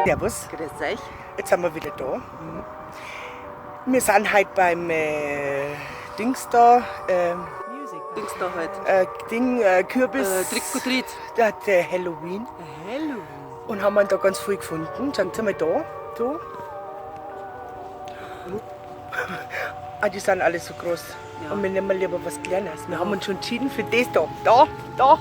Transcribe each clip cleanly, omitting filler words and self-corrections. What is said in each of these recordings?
Servus. Grüß euch. Jetzt sind wir wieder da. Wir sind heute beim Dings da, Dings da halt. Ding, Kürbis. Trick or Treat. Der Halloween. Halloween. Und haben wir da ganz viel gefunden. Schaut mal da. So. Ah, die sind alle so groß. Ja. Und wir nehmen lieber was Kleines. Wir haben uns schon entschieden für das da. Da, da.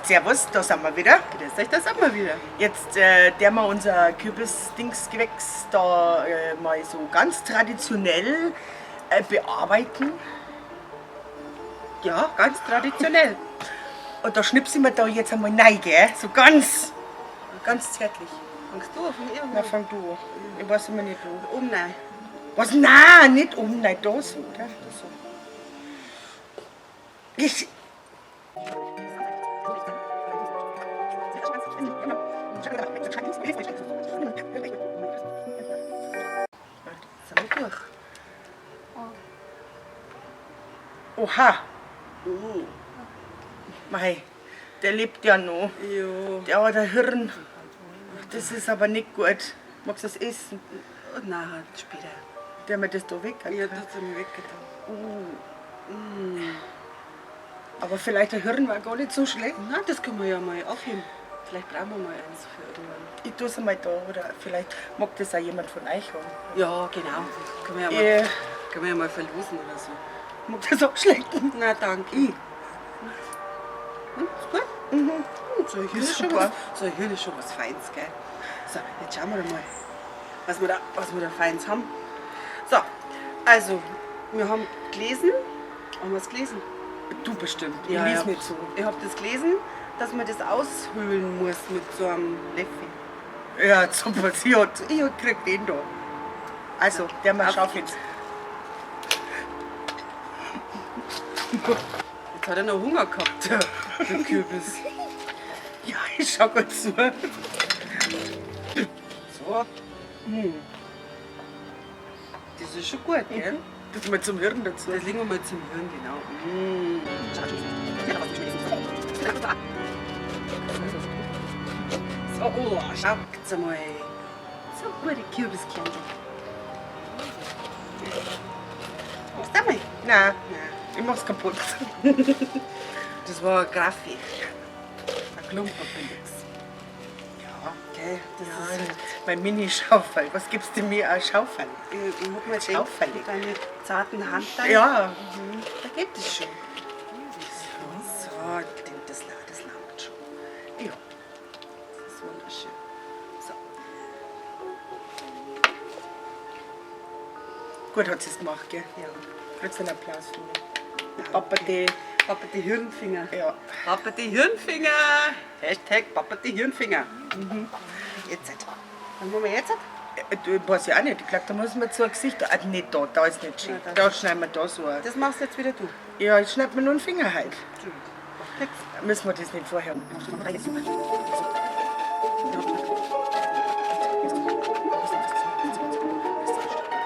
Servus, da sind wir wieder. Grüß euch, da sind wir wieder. Jetzt der wir unser Kürbisdingsgewächs da mal so ganz traditionell bearbeiten. Ja, ganz traditionell. Und da schnipsen wir da jetzt einmal rein, gell? So ganz, ganz zärtlich. Fangst du an? Fang ich an? Na, fang du an. Ich weiß immer nicht wo. Oben rein. Was? Nein, nicht oben rein, da so, oder? Da so. Ich. Sind wir durch? Oha! Mei, der lebt ja noch. Ja. Der hat ein Hirn. Das ist aber nicht gut. Magst du das essen? Oh, nein, später. Der mir das da weg hat. Ja, das hat mir weggetan. Aber vielleicht ein Hirn war gar nicht so schlecht. Nein, das können wir ja mal aufheben. Vielleicht brauchen wir mal eins für irgendwann. Ich tue es einmal da, oder vielleicht mag das auch jemand von euch haben. Ja, genau. Können wir ja mal, können wir ja mal verlosen oder so. Mag das auch schlecken? Na, danke. Ich. Hm, ist gut? Mhm. So ein Hirn ist schon Super. was, so ein Hirn ist schon was Feins, gell? So, jetzt schauen wir mal, was wir da Feins haben. So, also, wir haben gelesen. Haben wir es gelesen? Du bestimmt. Ich Ja, lese ja. nicht so. Ich hab das gelesen, dass man das aushöhlen muss mit so einem Löffel. Ja, super. Ich krieg den da. Also, der mal Auf schaut jetzt. Jetzt hat er noch Hunger gehabt, der Kürbis. Ja, ich schau gut zu. So. Das ist schon gut, gell? Das mal zum Hirn dazu. Das legen wir mal zum Hirn, genau. So, oh, schaut's einmal. So gute Kürbiskernchen. Magst du auch mal? Nein, Nein. ich mach's kaputt. Das war ein Graffi. Ein Klumpenpilz. Ja, Okay, das ja, ist halt. mein Mini-Schaufel. Was gibst du mir als Schaufel? Ich hab mir gedacht, Schaufel. mit deiner zarten Hand da. Ja. Da geht das schon. So, ich denke, das langt schon. Ja. Das ist wunderschön. So. Gut hat sie's gemacht, gell? Ja. Kriegst einen Applaus von mir. Danke. Papa, die. Papa, die Hirnfinger. Ja. Papa, die Hirnfinger. Hashtag Papa, die Hirnfinger. Jetzt. Wann wollen wir jetzt? Du, weiß ich auch nicht. Ich glaub, da muss man zu Gesicht. Ah, nicht da, da ist nicht schön. Nein, da schneiden wir da so. Das machst jetzt wieder du. Ja, jetzt schneid mir nur einen Finger halt. Nix. Müssen wir das nicht vorher.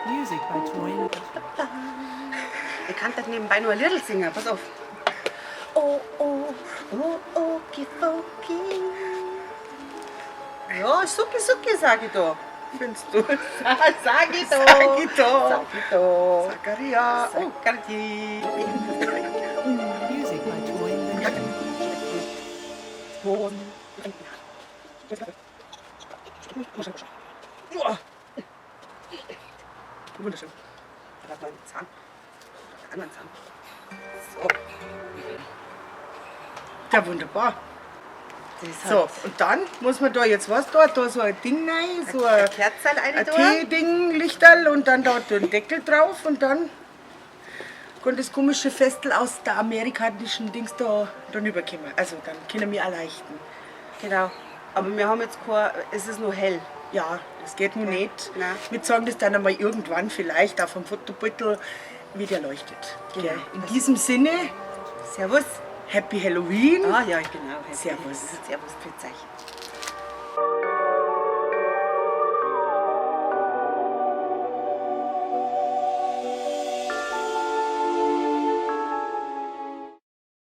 Music by Troy. Ich kann das nebenbei nur ein Liedl singen, pass auf. Oh, oh, oh, okidoki. Ja, suki, suki, sag ich da. Findest du? Sag ich da. Sag ich da. Sag ich da. Zakaria. Oh. Zakaria. Music by Troy. Wunderschön. Da hat man einen Zahn. Den anderen Zahn. So. Ja, wunderbar. Das So, hat und dann muss man da jetzt was da, da so ein Ding rein, so ein, ein Kerzerl rein ein da. Tee-Ding, Lichterl und dann da den Deckel drauf und dann kommt das komische Festel aus der amerikanischen Dings da dann rüberkommen. Also dann können wir erleichtern. Genau. Aber wir haben jetzt kein, es ist noch hell. Ja, das geht noch nicht. Nein. Wir zeigen das dann einmal irgendwann vielleicht auf dem Fotobeutel, wie der leuchtet. Genau. Gell? In diesem Sinne, Servus. Happy Halloween. Ah ja, genau. Servus. Servus, pfiat euch.